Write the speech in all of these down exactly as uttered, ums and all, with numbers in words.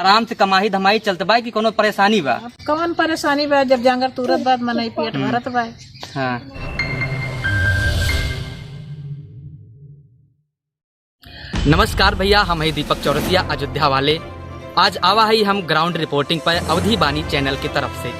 आराम से कमाई धमाई चलत बा कि कोनो परेशानी बा? अब कवन परेशानी बा, जब जांगर तुरत बा, मनई पेट हम्म। भरत बा। हाँ। नमस्कार भइया, हम है दीपक चौरसिया अयोध्या वाले। आज आवा है हम ground reporting पर अवधी बानी channel की तरफ से।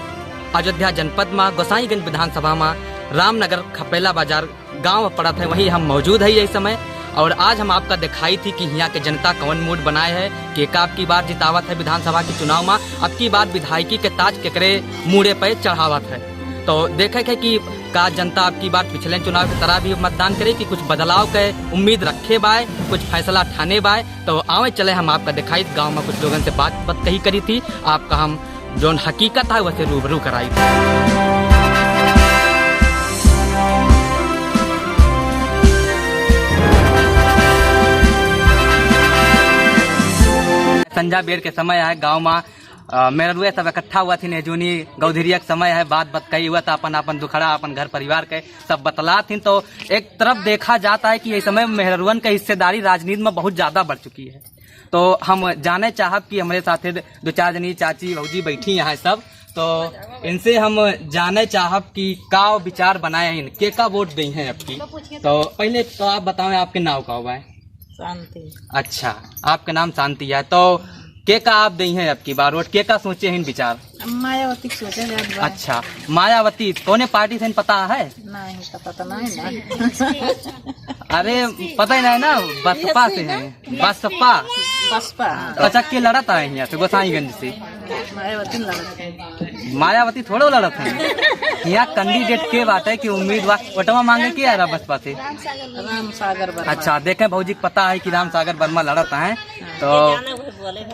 अयोध्या जनपद मा गोसाईगंज विधानसभा मा रामनगर खपेला बाजार गांव पड़त है, वहीं हम मौजूद है यही समय। और आज हम आपका दिखाई थी कि हियाँ के जनता कौन mood बनाए है, केका अबकी बार जितावत है विधानसभा के चुनाव मा, अबकी बार विधायकी के ताज केकरे मूड़े पे चढ़ावत है। तो देखे के कि का जनता अबकी बार पिछले चुनाव की तरह भी मतदान करे कि कुछ बदलाव के उम्मीद रखे बाय, कुछ फैसला ठाने बाय। तो आवे चले हम आपका दिखाई गांव मा कुछ लोगन से बात, बात कही करी थी, आपका हम जौन हकीकत है वैसे रूबरू कराई थी। संझा बेर के समय है गांव मा अ, मेहररुए सब इकट्ठा हुआ थी, नेजूनी गौधरिया के समय है, बात बतकही हुआ था, अपन अपन दुखड़ा, अपन घर परिवार के सब बतला थी। तो एक तरफ देखा जाता है कि ये समय मेहररुअन के हिस्सेदारी राजनीति मा बहुत ज्यादा बढ़ चुकी है। तो हम जाने चाहब कि हमरे साथे दो चार जनी चाची भौजी बैठी यहाँ सब, तो इनसे हम जाने चाहब कि का विचार बनाए हैं, केका वोट दई हैं अबकी। तो पहले तो आप बतावें, आपके नाव का हुआ है? शांति। अच्छा, आपके नाम शांति है, तो केका आप दई हैं अबकी बार वोट, केका सोचे हैं विचार? मायावती के सोचे जात बा। अच्छा, मायावती कौने पार्टी से पता है? नहीं, पता तो नहीं ना। अरे, पता ही नहीं ना, बसपा से हैं। बसपा। बसपा। अच्छा, के लड़त आए हैं यहाँ से गोसाईगंज से? मायावती लड़त है। मायावती थोड़ो लड़त है। यहाँ candidate के बात है कि उम्मीदवार वोटवा मांगे के आ रहा बसपा से? राम सागर वर्मा। अच्छा, देखें भौजी के पता है कि राम सागर वर्मा लड़त हैं। तो,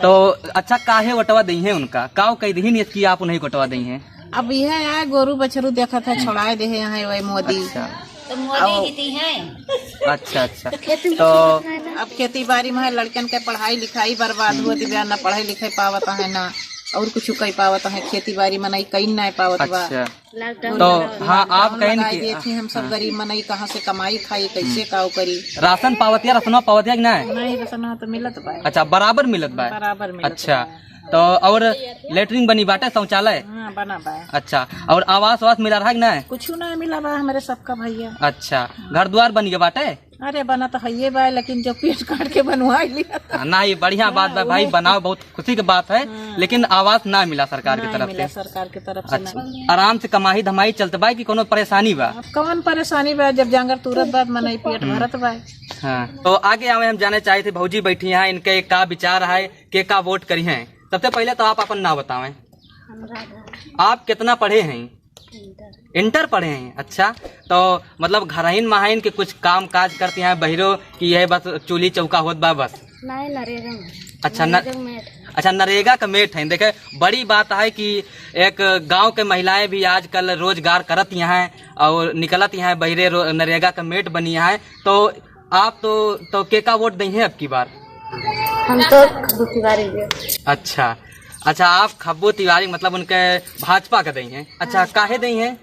तो अच्छा, काहे वोटवा दई हैं उनका? काव कह दही कि आप उन्हें वोटवा दई हैं? अब यह है, गोरू बछरू देखत है, छोड़ाए दे हैं यहाँ वही मोदी। अच्छा। तो मोदी आओ। जीती हैं। अच्छा, अच्छा। तो अब खेती बारी मा है, लड़कन के पढ़ाई लिखाई बर्बाद होत बा, ना पढ़ाई लिखाई पावत है, ना और कुछ कई पावत है, खेती बारी मनई कई ना पावत बा। अच्छा। Lockdown तो लगा। हाँ, आप lockdown कहें लगाई कि देत ही, हम सब हाँ। गरीब मनई कहाँ से कमाई खाई, कैसे हम्म। काव करी? राशन पावत या, रसनवा पावत या कि ना? नहीं, रसनवा तो मिलत बा। अच्छा, बराबर मिलत बा? बराबर मिलत अच्छा। बा। तो और लेटरिन बनी बाटे, शौचालय? हाँ, बना बा। अच्छा, और आवास वास मिला रहा कि ना? कुछ ना मिला बा हमरे सबका भैया। अच्छा, घर द्वार बन गया बाटे? अरे, बना तो हइये बा, लेकिन जो पेट काट के बनवाई लिया। हाँ, ना, ये बढ़िया बात बा हाँ, भाई, वो बनाओ, बहुत खुशी की बात है, हाँ। लेकिन आवास ना मिला सरकार की ना तरफ मिला से। सरकार की तरफ से अच्छा, ना। आराम से कमाई धमाई चलत बा कि कोनो परेशानी बा? अब कौन परेशानी बा, जब जांगर तुरत बा, मनई पेट हम्म। भरत बा। हाँ, तो आगे आवे हम जाने चाहे थे, भौजी बैठी हैं, इनके का विचार है, केका वोट करी हैं? सबसे पहले तो आप अपन नाव बतावें। अनुराधा। आप कितना पढ़े हैं? इंटर। इंटर पढ़े हैं, अच्छा। तो मतलब घरहिन महाइन के कुछ काम काज करती हैं बहिरो कि यह बस चूल्ही चौका होत बा बस? नहीं, नरेगा में। अच्छा, न-, नरेगा में। अच्छा, नरेगा का मेट है। देखे, बड़ी बात है कि एक गांव के महिलाएं भी आजकल रोजगार करत यहाँ और निकलत यहाँ बहिरे रो-, नरेगा का मेट बनी है। तो आप तो, तो केका वोट दई हैं अबकी बार? हम तो खब्बू तिवारी के। अच्छा, अच्छा, आप खब्बू तिवारी, मतलब उनके भाजपा के दई हैं। अच्छा, हाँ। काहे दई हैं?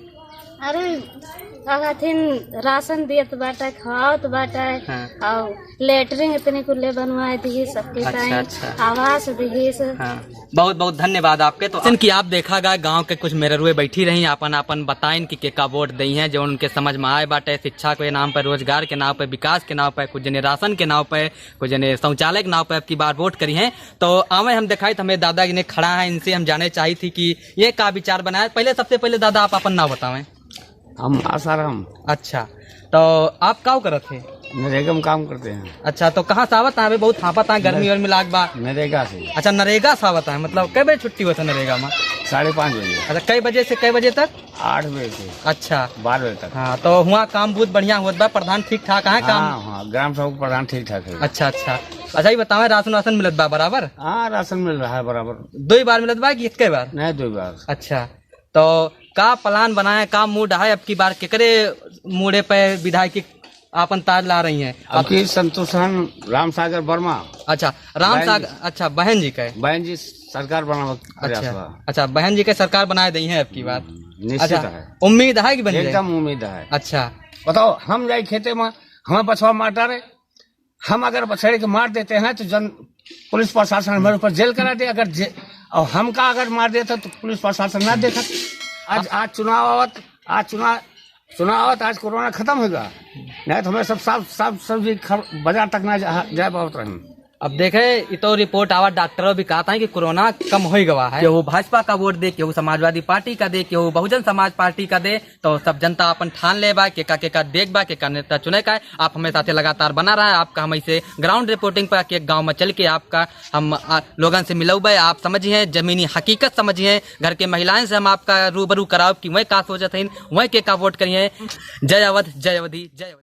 अरे, अगथिन राशन देत बाटे, खावत बाटे, हाँ। और लेटरिन इतनी कुल्ले बनवाए दिहिस, सबके अच्छा, ताईं अच्छा। आवास दिहिस। हाँ। बहुत बहुत धन्यवाद आपके। तो जैसन कि आप देखा गा, गांव के कुछ मेहररुए बैठी रही, आपन आपन बताइन कि केका वोट दई हैं, जो उनके समझ में आए बाटे, शिक्षा के नाम पे, रोजगार के नाम पे, विकास के नाम पे, कुछ जने राशन के नाम पे, कुछ जने शौचालय के नाम पे अबकी बार वोट करी हैं। तो आवे हम दिखाई, तो हमें दादा ने खड़ा है, इनसे हम जाने चाही थी कि ये का विचार बनाए। पहले, सबसे पहले दादा आप अपन नाम बतावें। हम आसाराम। अच्छा, तो आप का करत थे? नरेगा में काम करते हैं। अच्छा, तो कहाँ से आवत हैं? अबे बहुत हांपत हैं, गर्मी नरे-, वर्मी लाग बा। नरेगा से। अच्छा, नरेगा से आवत हैं, मतलब कई बजे छुट्टी होत है नरेगा में? साढ़े पाँच बजे। अच्छा, कई बजे से कई बजे तक? आठ बजे से। अच्छा। बारह बजे तक। हाँ, तो हुआँ काम बहुत बढ़िया होत बा, प्रधान ठीक ठाक है काम? हाँ, हाँ, ग्राम सेवक प्रधान ठीक ठाक है। अच्छा, अच्छा। अच्छा, ये बतावें, राशन वासन मिलत बा बराबर? हाँ, राशन मिल रहा है बराबर। दो ही बार मिलत बा कि एक बार? नहीं, दो ही बार। अच्छा, तो का plan बनाए, का mood है अबकी बार, केकरे मूड़े पे विधायकी आपन ताज ला रही हैं? अबकी संतोषहन राम सागर वर्मा। अच्छा, राम बहन सागर, जी। अच्छा, बहन जी के। बहन जी सरकार बनावे के प्रयास अच्छा, बा। अच्छा, बहन जी के सरकार बनाए दई हैं अबकी बार। हम्म, निश्चित अच्छा, है। उम्मीद है कि बन जाए? एकदम उम्मीद है। अच्छा। बताओ, हम जाई खेते में, हमें बछवा मार डारे, हम अगर बछड़े के मार देते हैं तो जन पुलिस प्रशासन हमारे ऊपर जेल करा दे, अगर जे-, और हमका अगर मार देता तो पुलिस प्रशासन ना देखत। आज, आज चुनाव आवत, आज चुनाव, चुनाव आवत, आज कोरोना खत्म होगा, नहीं तो हमें सब साफ, साफ सब्जी खर-, बाजार तक ना जा, जा पावत रहन। अब देखे, इ तो रिपोर्ट आवा, डॉक्टरों भी कहता है कि कोरोना कम हो गवा है। केहू भाजपा का वोट दे, केहू समाजवादी पार्टी का दे, केहू बहुजन समाज पार्टी का दे, तो सब जनता अपन ठान ले बा, केका, केका देख बा, केका नेता चुने का है। आप हमें साथे लगातार बना रहा है, आपका हम ऐसे ग्राउंड रिपोर्टिंग पर के गांव में चल के आपका हम, आ, लोगन से मिलौबे, आप समझिए, जमीनी हकीकत समझिए, घर के महिलाएं से हम आपका रूबरू कराओ कि वह का सोचत हैं, वह केका वोट करिए। जय अवध, जय अवधी, जय अवधी।